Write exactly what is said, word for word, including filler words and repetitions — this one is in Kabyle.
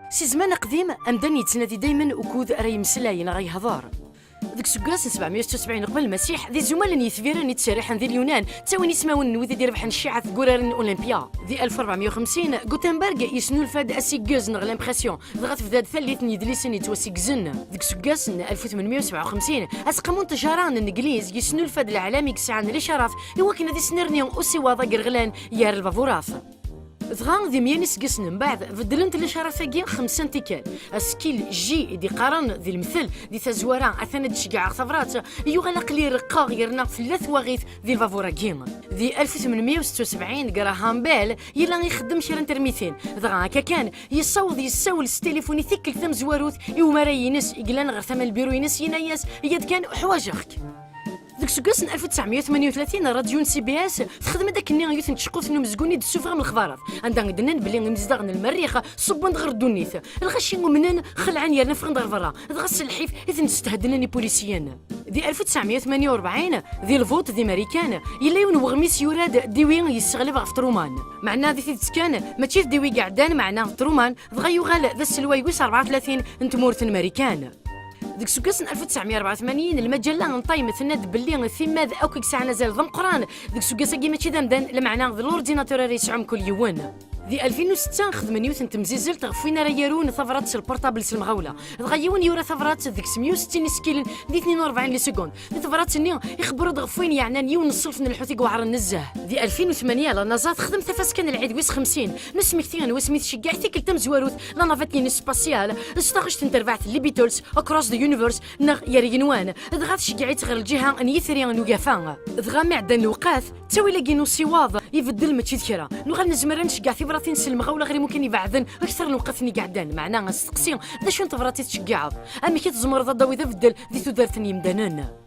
Si zzman aqdim, amdan yettnadi daymen ukud ara yemmeslay neɣ yehḍer. Deg useggas n sebɛemya u setta u sebɛin qbel Lmasiḥ, d izumal n yetbiren i ttserriḥen di Lyunan, ttawin ismawen n wid i d-irebḥen cciɛat deg wuraren n Olympia. Di alef u rebɛemya u xemsin, Gutenberg yesnulfa-d asiggez neɣ l'impression, dɣa tebda-d tallit n yedlisen yettwasiggzen. Deg useggas n alef u tmenmya u sebɛa u xemsin, aseqqamu n ttjara n Negliz yesnulfa-d leɛlam i yesɛan licarat i wakken ad isnerni usiwaḍ agerɣlan gar lbaburat. Dɣa, di mya n yiseggasen mbeɛd, beddlent licarat-agi xemsa n tikkal. Asekkil J i d-iqqaren di lemtel, di tazwara, atan ad d-ceggɛeɣ tabrat, yuɣal aql-i reqqeɣ yerna tella twaɣit di lbabur-agi. Di alef u tmenmya u setta u sebɛin, Graham Bell yella ixeddem kra n termitin, dɣa akka kan, yessaweḍ yessawel s tilifun i tikkelt tamezwarut i umara-ines i yellan ɣer tama n lbiru-ines, yenna-yas: "Yya-d kan, uḥwaǧeɣ-k." Deg useggas n alef u tesɛemya u tmenya u tlatin, rradyu n C B S texdem-d akkenni yiwet n tceqqut n umezgun i d-tessufɣem lexbarat, anda i d-nnan belli imezdaɣ n Lmerrix ṣubben-d ɣer ddunit. Lɣaci umnen, xelɛen yerna ffɣen-d ɣer berra, dɣa s lḥif i ten-stheddnen ipulisiyen. Di alef u tesɛemya u tmenya u rebɛin, di lvuṭ di Marikan, yella yiwen n weɣmis yura-d Dewey yesseɣleb ɣef Truman. Meɛna di tidet kan, mačči d Dewey i iɛeddan, meɛna d Truman, dɣa yuɣal d aselway wis rebɛa u tlatin n tmurt n Marikan. Deg useggas n alef u tesɛemya u rebɛa u tmanyin, lmajalla n Time tenna-d belli timmad akk i yesɛan azal d ameqqran deg useggas-agi mačči d amdan, lameɛna d l'ordinateur ara yesɛu mkul yiwen. Di alfin u setta, xedmen yiwet n temzizzelt ɣef win ara yarun tabrat s lportabl s lemɣawla. Dɣa yiwen yura tabrat deg-s meyya u settin isekkilen di tnin u rebɛin lisekund. Di tebrat-nni, ixebber-d ɣef wayen yeɛnan yiwen n ṣṣenf n lḥut i iweɛren nezzeh. Di alfin u tmanya, la NASA texdem tafaska n lɛid wis xemsin n usmekti n wasmi tceggeɛ tikkelt tamezwarut la navette-ines spatiale s taɣect n terbaɛt n les Beatles, Across the Universe neɣ Gar Igenwan, dɣa tceggeɛ-itt ɣer lǧiha n yitri n ugafa. Dɣa mi ɛeddan lewqat, ttawil-agi n usiwaḍ ibeddel mačči d kra. Nuɣal nezmer ad nceggeɛ tibratin s lemɣawla ɣer imukan ibeɛden akter n lewqat-nni i iɛeddan, meɛna asteqsi, d acu n tebrat i tceggeɛeḍ? Amek i tzemreḍ ad d-tawiḍ abeddel di tudert n yimdanen?